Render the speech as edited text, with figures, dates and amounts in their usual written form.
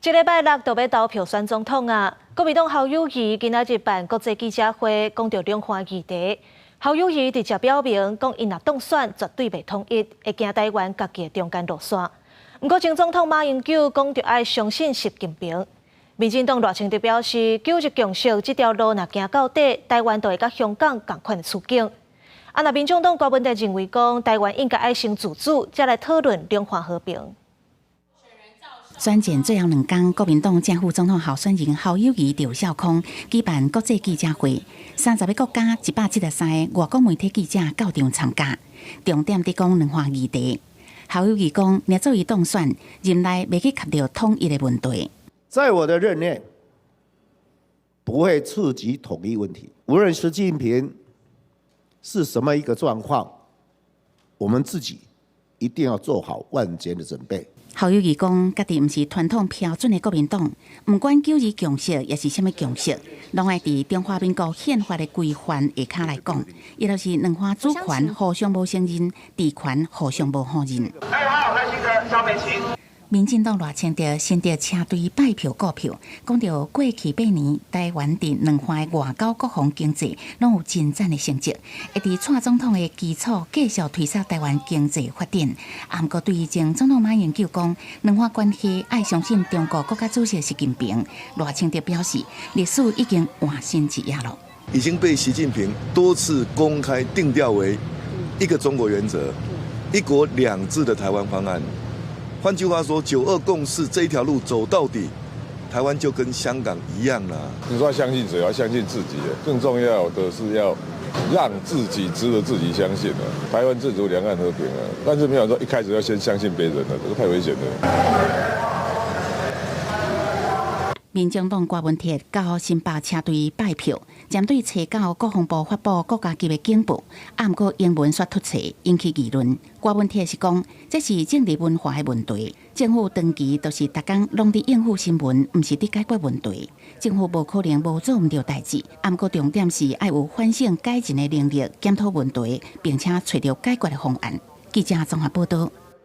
這禮拜六就欲投票選總統啊！國民黨侯友宜今仔日辦國際記者會，講著兩岸議題。侯友宜直接表明，講伊若當選，絕對袂統一，會行台灣家己的中間路線。毋過前總統馬英九講著愛相信習近平。民進黨賴清德表示，九二共識這條路若行到底，台灣就會佮香港仝款的處境。啊，若民眾黨郭文哲認為講，台灣應該愛先自主，才來討論兩岸和平。選戰最後兩工，國民黨正副總統候選人侯友宜、陳少康舉辦國際記者會，30個國家173個外國媒體記者到場參加，重點佇講兩岸議題。侯友宜講，若做伊當選，任內袂去觸著統一的問題。在我的任內，不會觸及統一問題。無論習近平是什麼一個狀況，我們自己一定要做好萬全的準備。侯友宜講，家己毋是傳統標準的國民黨，毋管九二共識抑是啥物共識，攏愛佇中華民國憲法的規範下跤來講，伊就是兩岸主權互相無承認，治權互相無否認。民進黨賴清德先佇車隊拜票顧票，講著過去8年，台灣佇兩岸的外交、國防、經濟攏有進展的成績，會佇蔡總統的基礎繼續推動台灣經濟發展。啊，毋過對前總統馬英九講，兩岸關係愛相信中國國家主席習近平，賴清德表示，歷史已經換新一頁了。已經被習近平多次公開定調為一個中國原則、一國兩制的台灣方案。換句話說，九二共識這一條路走到底，台灣就跟香港一樣啦。你說要相信誰？要相信自己。更重要的是要讓自己值得自己相信啊！台灣自主，兩岸和平啊！但是沒有說一開始要先相信別人了，這個太危險了。民眾黨郭文鐵到新北車隊拜票，針對初九國防部發布國家級的警報，啊，毋過英文煞出錯，引起議論。郭文鐵是講，這是政治文化的問題，政府長期都是逐工攏佇應付新聞，毋是佇解決問題。政府無可能無做毋著代誌，啊，毋過重點是愛有反省改進的能力，檢討問題，並且揣著解決的方案。記者綜合報導。